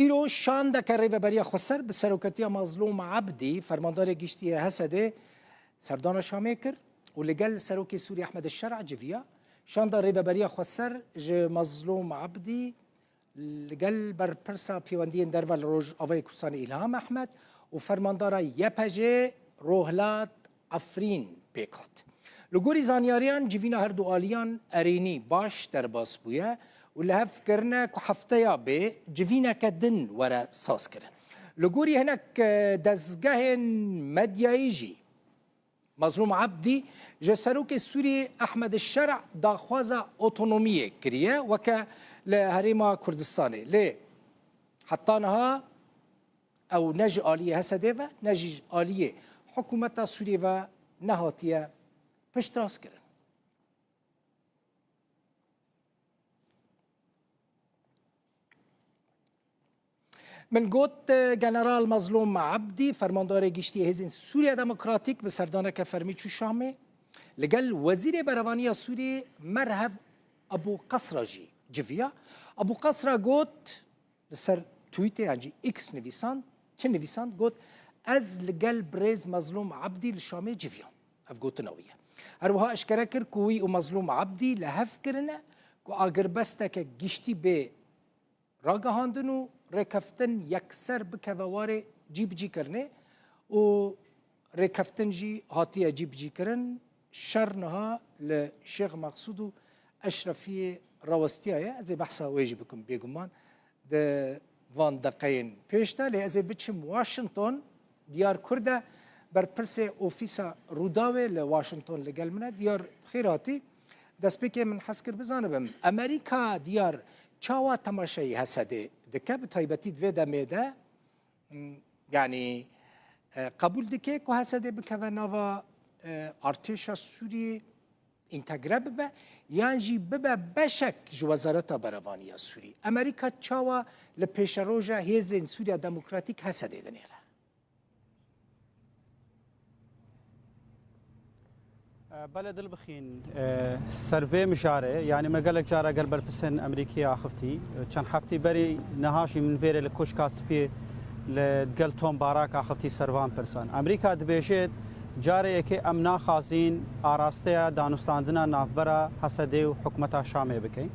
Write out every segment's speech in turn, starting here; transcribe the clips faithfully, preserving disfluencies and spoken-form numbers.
Îro şandeke Rêveberiya Xweser bi seroketiya Mazlûm Ebdî, fermandarê giştî yê Hesedê, serdana Şamê kir û li gel Serokê Sûrî Ehmed Şer'a civiya. Şanda Rêveberiya Xweser ji Mazlûm Ebdî li gel berpirsa pêwendiyên derve li Rojavayê Kurdistanê Îlham Ehmed û fermandara Y P G Rohlat Efrîn pêk hat. Li gorî zanyariyan, civîna her du aliyan erênî baş derbas bûye û li hev kirine ku hefteya bê civîneke din were sazkirin. Li gorî hinek, e, dezgehên medyayî jî, Mazlûm Ebdî ji Serokê Sûrî Ehmed Şer'a daxwaza otonomiyê kiriye weke li Herêma Kurdistanê. Lê heta niha ew ne ji aliyê Hesedê ve, ne jî ji aliyê hikûmeta Sûriyê ve nehatiye piştrast kirin. Min got, e, General Mazlûm Ebdî, fermandarê giştî yê Hêzên Sûriya Demokratîk, bi serdaneke fermî çû Şamê. Li gel Wezîrê Berevaniya Sûriyê Merhev Ebû Qesra jî civiya. Ebû Qesra got, li ser Twitter yan jî X nivîsand, çi nivîsand? Got, "Ez li gel birêz Mazlûm Ebdî li Şamê civiyam." Ev gotina wî ye. Her wiha eşkere kir ku wî û Mazlûm Ebdî li hev kirine ku agirbesteke giştî bê ragihandin û rêkeftin yekser bikeve warê cîbicîkirinê û rêkeftin jî hatiye cîbicîkirin. Şer niha li Şêx Meqsûd û Eşrefiyê rawestiyaye. Ez ê behsa wê jî bikim bêguman di van deqeyên pêş de. Lê ez ê biçim Washington. Diyar Kur de berpirsê ofîsa Rûdawê li Washington li gel min e. Diyar, xêr hatî. Destpêkê min hes kir bizanibim, Amerîka, Diyar, çawa temaşeyî Hesedê dike, bi taybetî di vê demê de? M, yanî, e, qebûl dike ku Hesedê bikeve nava, e, artêşa Sûriyê, întegre bibe, yan jî bibe beşek ji Wezareta Berevaniya Sûrî? Amerîka çawa li pêşeroja hêzên Sûriya Demokratîk Hesedê dinêre? Belê dil bixîn, e, ser vê mijarê, yanî me gelek cara gel berpirsên Amerîkî axiftî. Çend heftî berî niha jî min vêrê li Koşka Spî li gel Tom Barak axiftî ser van pirsan. Amerîka dibêje, carê yekê em naxwazîn arasteya danûstandina navbera Hesedê û hikûmeta Şamê bikeyn.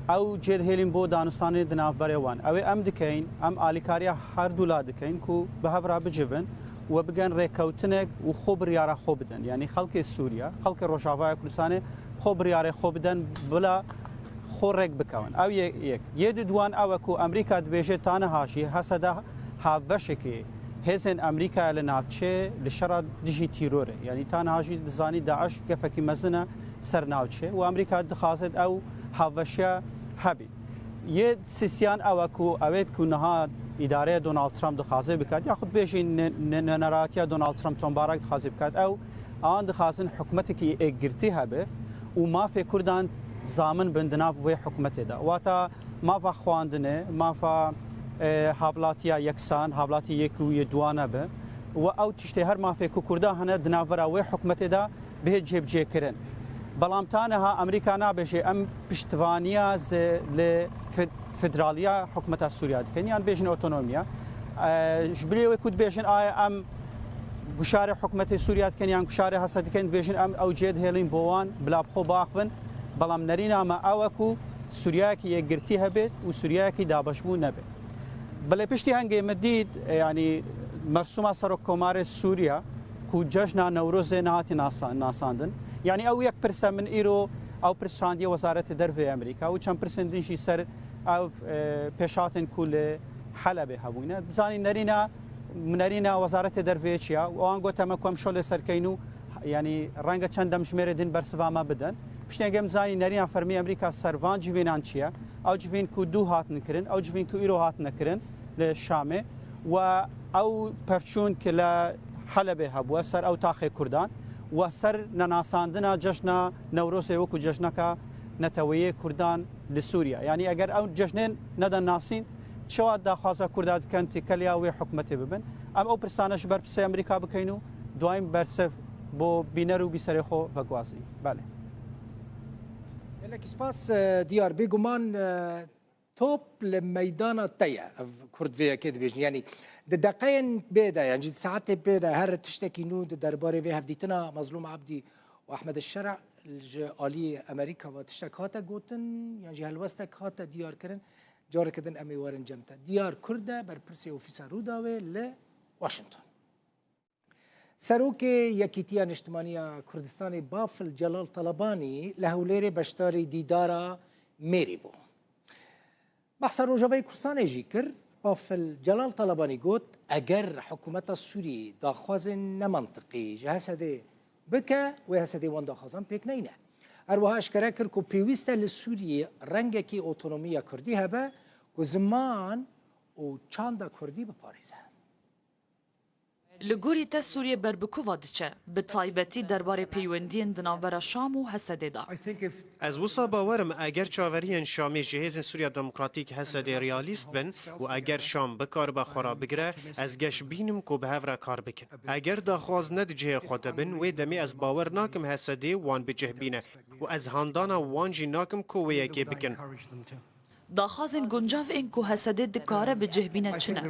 Ew cê dihêlîn bo danûstandinê di navberê wan. Ew ê em dikeyn, em alîkariya her du la dikeyn ku bi hev re bicivin û bigên rêkewtinek û xwe biryara xwe bidin. Yanî xelkê Sûriye, xelkê Rojavaya Kurdistanê xwe biryarê xwe bidin bila xwe rêk bikewin. Ew yê yek. Yê di duwan ew e ku Amerîka dibêje ta niha jî Heseda hevbeşekê hêzên Amerîkaya li navçeyê li şera dijî tîrorê. Yanî ta niha jî dizanî DAIŞ gefekî mezin e ser navçe û Amerîka dixwaze ew hevbeşiya hebî. Yê sisiyan ew e ku ew ê ku niha îdareya Donald Trump dixwaze bikat, yaxud bêjî ne-, ne-, ne-, neratiya Donald Trump Tom Barak dixwaze bikat, ew an dixwazin hikûmetekî êkgirtî hebe û mafê Kurdan zamin bin di nav wê hikûmetê de. Wata mafa xwendinê, mafa, e, hevlatiya yeksan, hevlatî yek û yê duane be. Û ew tiştê her mafê ku Kurda hene di navbera wê hikûmetê de bihê cêbicêkirin. Belam ta niha Amerîka nabêje em piştivaniya ze li fed-, federaliya hikûmeta Sûriya dikin, yan bêjin otonomiya. E, ji bilî wê ku dibêjin, aya em guşarê hikûmetê Sûriya dikin, yan guşarê Hesed dikin, dibêjin em ew cê dihêlin bo wan bila bi xwe biaxivin. Belam nerîna me ew e ku Sûriyayekî yekgirtî hebe û Sûriyayekî dabeşbûn nebe. Belê piştî hengê min dît, e, yanî mersûma Serokkomarê Sûriya ku cejna Newrozê nehatiye nasa-, nasandin. Yanî ew yek pirs e, min îro ew pirs şandiye Wezaretê Derve yê Amerîka û çend pirsên din jî ser ev, e, pêşhatin ku li Helebê hebûne. Dizanî nerîna, nerîna Wezaretê Derve yê çi ya? Wan gote me ku em şolê serkeyn û, yanî renge çend demjimêrê din bersiva me bidin. Piştî hengê min zanî nerîna fermî Amerîka ser van civînan çi ye? Ew civîn ku dû hatin kirin, ew civîn ku îro hatine kirin li Şamê, we ew pevçûn ki li Helebê hebûye ser ew taxê Kurdan, we ser nenasandina cejna Newrozê wekû cejneka neteweyê Kurdan li Sûriye. Yanî eger ew cejnên neden nasîn, çawa daxwaza Kurda dikin têkiliya wê hikûmetê bibin? Em ew pirsane ji berpirsê Amerîka bikeyn û dayîm bersiv bo bîner û bîserê xwe veguhazî. Belê. Gelek spas, e, Diyar. Bêguman, e, Top li meydana te ye. Ev Kurd vê yekê dibêjin. Yanî di deqeyên bê de, yan jî di saetê bê de her tiştekî nû di derbarê vê hevdîtina Mezlûm Abdî û Ahmed Şer'a ji aliyê Amerîka ve tiştek hate gotin, yan jî helwestek hate diyar kirin, careke din em ê werin cem te. Diyar Kurd e, berpirsê Ofîsa Rûdawê li Washington. Serokê Yekîtiya Niştimanî ya Kurdistanê Bafil Celal Talabanî li Hewlêrê beşdarî dîdara mêrî bû. Behsa Rojavayê Kurdistanê jî kir. Bafil Celal Talabanî got, eger hikûmeta Sûriyê daxwazên nemantiqî ji Hesedê bike, wê Hesedê wan daxwazan pêk neyne. Her wiha eşkere kir ku pêwîst e li Sûriyê rengekî otonomiya Kurdî hebe ku ziman û çanda Kurdî biparêze. Li gorî te Sûriye ber bi ku va diçe, bi taybetî derbarê peywendiyên di navbera Şam û Hesedê de? Ez wisa bawer im, eger çaveriyên Şamê ji Hêzên Sûriya Demokratîk, Hesedê, realîst bin û eger Şam bikaribe xwe rabigire, ez geş bînim ku bi hev re kar bikin. Eger daxwaz ne di cihê xwe de bin, wê demê ez bawer nakim Hesedê wan bi cih bîne û ez handana wan jî nakim ku wê yekê bikin. Daxwazên guncav ên ku Hesedê dikare bi cih bîne çi ne?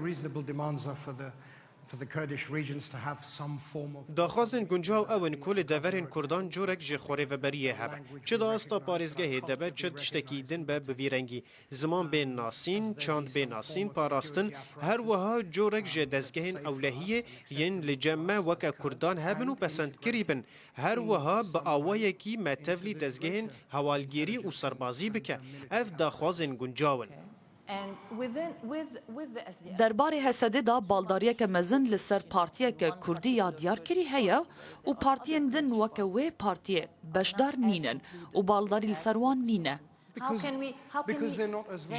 Daxwazên guncaw ew in ku li deverên Kurdan corek ji xwerêveberiyê hebe. Çi di asta parêzgehê de be, çi tiştekî din be bi vî rengî. Ziman bên nasîn, çand bên nasîn, parastin, her wiha corek ji dezgehên ewlehiyê yên li cem me weke Kurdan hebin û pesendkirî bin. Her wiha bi awayekî me tevlî dezgehên hewalgêrî û serbazî bike. Ev daxwazên guncaw in. Derbarê Hesedê de baldariyeke mezin li ser partiyeke kurdî ya diyarkirî heye û partiyên din weke wê partiyê beşdar nînin û baldarî li ser wan nîne.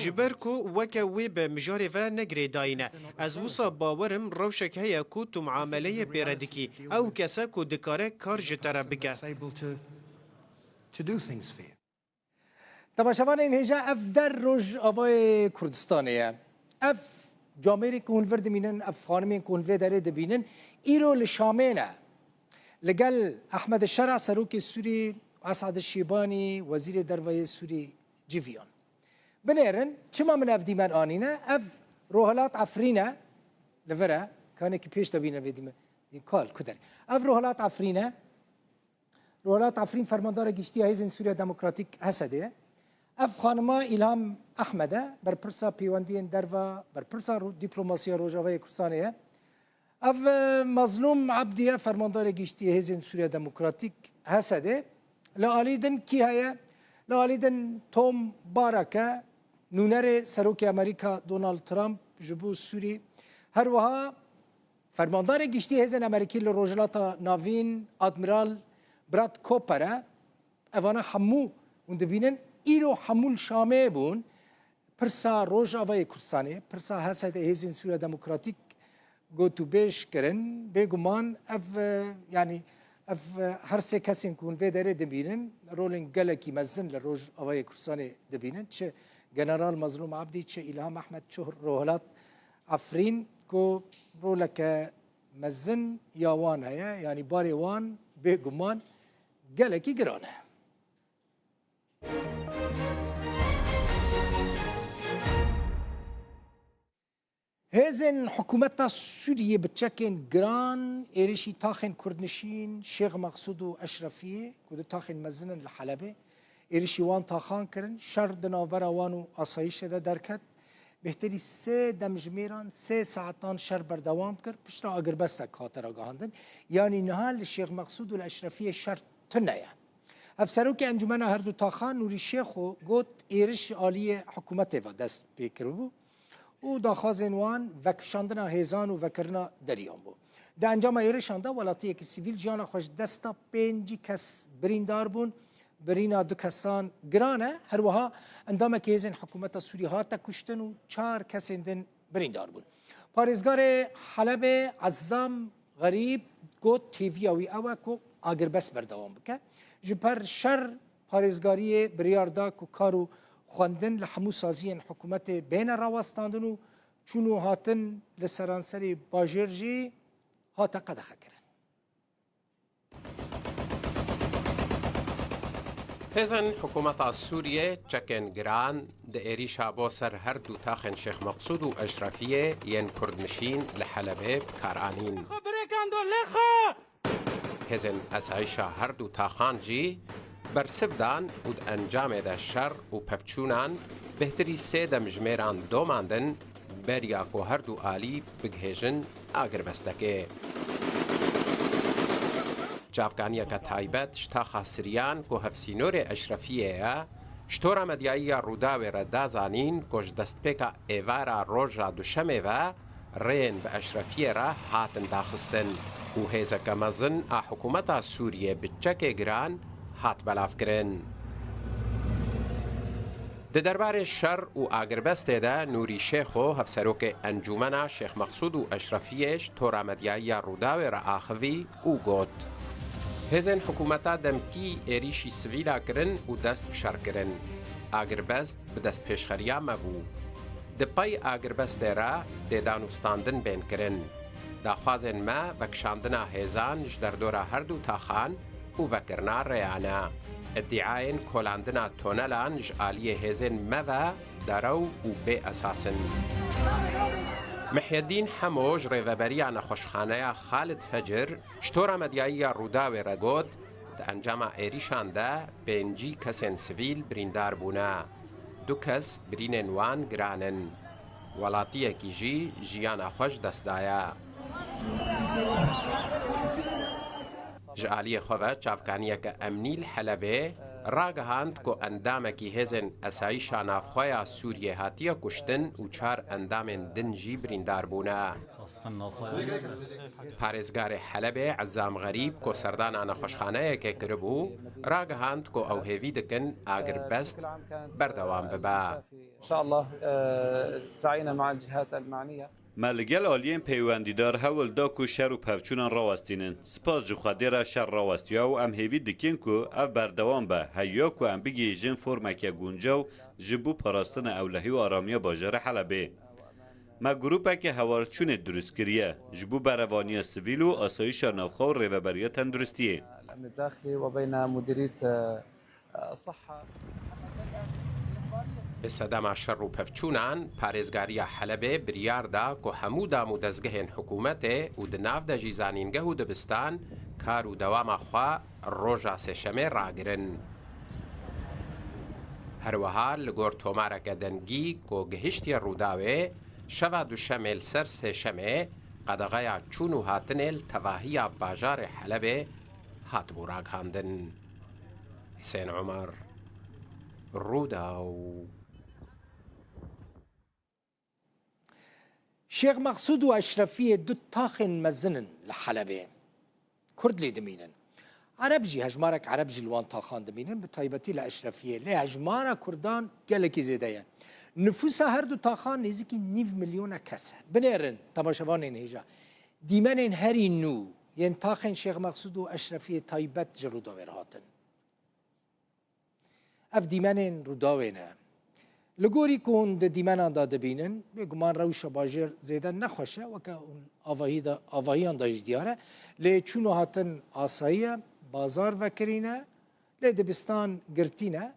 Ji ber ku weke wê bi mijarê ve ne girêdayî ne. Ez wisa bawer im rewşek heye ku tu muameleyê pê re dikî. Ew kes e ku dikare kar ji te re bike. Temaşevanên hêja, ev der Rojavayê Kurdistanê ye. Ev camêrê ku hûn vir dimînin, ev xanimên ku hûn vê derê dibînin, îro li Şamê ne. Li gel Ehmed Şera, serokê Sûrî, Esad Şîbanî, wezîrê derve yê Sûrî, civiyan. Binêrin, çima min ev dîmen anîne? Ev Rohilat Efrîn e, li vir e, kanekî pêş de bîne vê dîmen. Dîn kal, kuder. Ev Rohilat Efrîn e. Rohilat Efrîn fermandara giştî ya Hêzên Sûriya Demokratîk, Hesedê ye. Ev xanima Îlham Ehmed e, berpirsa pêwendiyên derve, berpirsa ro-, dîplomasiya Rojavayê Kurdistanê ye. Ev, e, Mazlûm Ebdî ye, fermandarê giştî yê Hêzên Sûriya Demokratîk, Hesedê. Li alî din kî heye? Li alî din Tom Barek e, nûnerê Serokê Amerîka Donald Trump ji bo Sûrî. Her wiha Fermandarê Giştî Hêzên Amerîkî li Rojhilata Navîn, Admiral Brad Cooper e. Evana hemû hûn dibînin, îro hemû li Şamê bûn. Pirsa Rojavayê Kurdistanê, pirsa Hesedê, Hêzên Sûriya Demokratîk gotûbêj kirin. Bêguman ev, e, yanî ev, e, her sê kesên ku hûn vê derê dibînin, rolên gelekî mezin li Rojavayê Kurdistanê dibînin. Çi General Mazlûm Abdî, çi Îlham Ehmed, çi Rohilat Efrîn ku roleke mezin ya wan heye, yanî barê wan bêguman gelekî giran e. Hêzên hikûmeta Sûriyê bi çekên giran êrişî taxên kurdnişîn Şêx Mexsûd û Eşrefiyê, ku du taxên mezin in li Helebê, êrişî wan taxan kirin. Şer di navbera wan û asayîşê de derket. Bêhtirî sê demjimêran sê saetan şer berdewam kir, piştre agirbestek hate ragihandin. Yanî niha li Şêx Mexsûd û li Eşrefiyê şer tune ye. Hevserokê Encûmena Herdu Taxan Nûrî Şêxo got, êriş ji aliyê hikûmetê ve dest pê kiribû û daxwazên wan vekişandina hêzan û vekirina deriyan bû. Di encama êrişan de welatiyekî sivîl jiyana xwe ji dest da, pêncî kes birîndar bûn, birîna du kesan giran e. Her wiha endamekî hêzên hikûmeta Sûrî hate kuştin û çar kesên din birîndar bûn. Parêzgarê Helebê Ezzam Xerîb got, hêviya wî ew e ku agirbest berdewam bike. Ji ber şer parêzgariyê biryar da ku kar û xwendin li hemû saziyên hikûmetê bêne rawestandin û çûn û hatin li seranserê bajêr jî hate qedexekirin. Hêzên hikûmeta Sûriyê çekên giran di êrîşa bo ser her du taxên Şêx Meqsûd û Eşrefiyê yên Kurdnişîn li Helebê bi kar anîn. Xwe birêkan do lê xwe! Hêzên esayîşa her du taxan jî bersiv dan û di encamê de şer û pevçûnan bêhtirî sê demjimêran domandin, beriya ku her du alî bigihêjin agirbestekê. Çavkaniyeke taybet ji taxa Siryan ku hevsînorê Eşrefiyê ye, ji tora medyayî ya Rûdawê re da zanîn ku ji destpêka êvara roja Duşemê ve rêyên bi Eşrefiyê re hatin daxistin û hêzeke mezin a hikûmeta Sûriyê bi çekê giran hat belavkirin. Di derbarê şer û agirbestê de Nûrî Şêxo, hevserokê Encûmena Şêx Meqsûd û Eşrefiyê, ji tora medyayî ya Rûdawê re axivî û got, Hêzên hikûmeta demkî êrîşî sivîla kirin û dest bi şer kirin. Agirbest bi destpêşxeriya me bû. Di pey agirbestê re tê danûstandin bên kirin. Daxwazên me vekişandina hêzan ji derdora her du taxan û vekirina rêyan e. Îdîayên kolandina tonelan ji aliyê hêzên me ve derew û bê esas in. Mihyedîn Hemo ji rêveberiya nexweşxaneya Xalid Fecir ji tora medyayî ya Rûdawê re got, di encama êrîşan de pêncî kesên sivîl birîndar bûne. Du kes birînên wan giran in. Welatiyekî jî jiyana xwe ji dest daye. Ji aliyê xwe ve çavkaniyeke emnî li Helebê ragihand ku endamekî hêzên esayîşa navxwe ya Sûriyê hatiye kuştin û çar endamên din jî birîndar bûne. Parêzgarê Helebê Ezam Xerîb ku serdana nexweşxaneyekê kiribû, ragihand ku ew hêvî dikin agirbest berdewam bibe. إن شاء الله، آه، سعينا مع الجهات المعنية. Me li gel aliyên peywendîdar hewl da ku şer û pevçûnan rawestînin. Spas ji Xwedê re şer rawestiya û em hêvî dikin ku ev berdewam be, heya ku em bigihîjin formeke guncaw ji bo parastina ewlehî û aramiya bajarê Helebê. Me grûpeke hevalçûnê dirust kiriye, ji bo berevaniya sivîl û asayîşa navxwe û rêveberiya tenduristiyê. الأمن الداخلي وبين مديرية، آه، الصحة. Bi sedema şer û pevçûnan, parêzgariya Helebê biryar da ku hemû dam û dezgehên hikûmetê û di nav de jî zanîngeh û dibistan kar û dewama xwe roja Sêşemê ragirin. Her wiha li gor tomareke dengî ku gihiştiye Rûdawê, şeva Duşemê li ser Sêşemê qedexeya çûn û hatinê li tevahiya bajarê Helebê hatibû ragihandin. Husên Omer, Rûdaw. Şêx Meqsûd û Eşrefiyê du taxên mezin in li Helebê. Kurd lê dimînin. Ereb jî, hejmarek Ereb jî li wan taxan dimînin, bi taybetî li Eşrefiyê. Lê hejmara Kurdan gelekî zêde ye. Nifûsa her du taxan nêzîkî nîv milyona kes e. Binêrin, temaşevanên hêja. Dîmenên herî nû yên taxên Şêx Meqsûd û Eşrefiyê taybet ji Rûdawê re hatin. Ev dîmenên Rûdawê ne. Li gorî ku hûn di dîmenan de dibînin, bêguman rewşa bajêr zêde nexweş e, weke hûn avahî de, avahiyan de jî diyar e. Lê çûn û hatin asayî ye, bazar vekirî ne, lê dibistan girtî ne.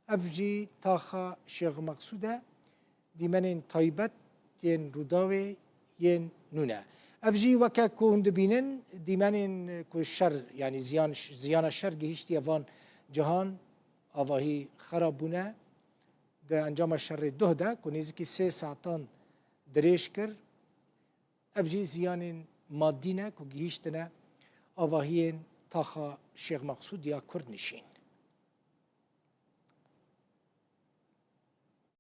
Ev jî taxa Şêx Meqsûd e. Dîmenên taybet yên Rûdawê yên nû ne. Ev jî weke ku hûn dibînin, dîmenên ku şer, yanî ziyan, ziyana şer gihîştiye van cihan, avahî xerab bûne. Di encama şerê doh de ku nêzîkî sê saetan dirêj kir, ev jî ziyanên madî ne ku gihîştine avahiyên taxa Şêx Meqsûd ya Kurd nişîn.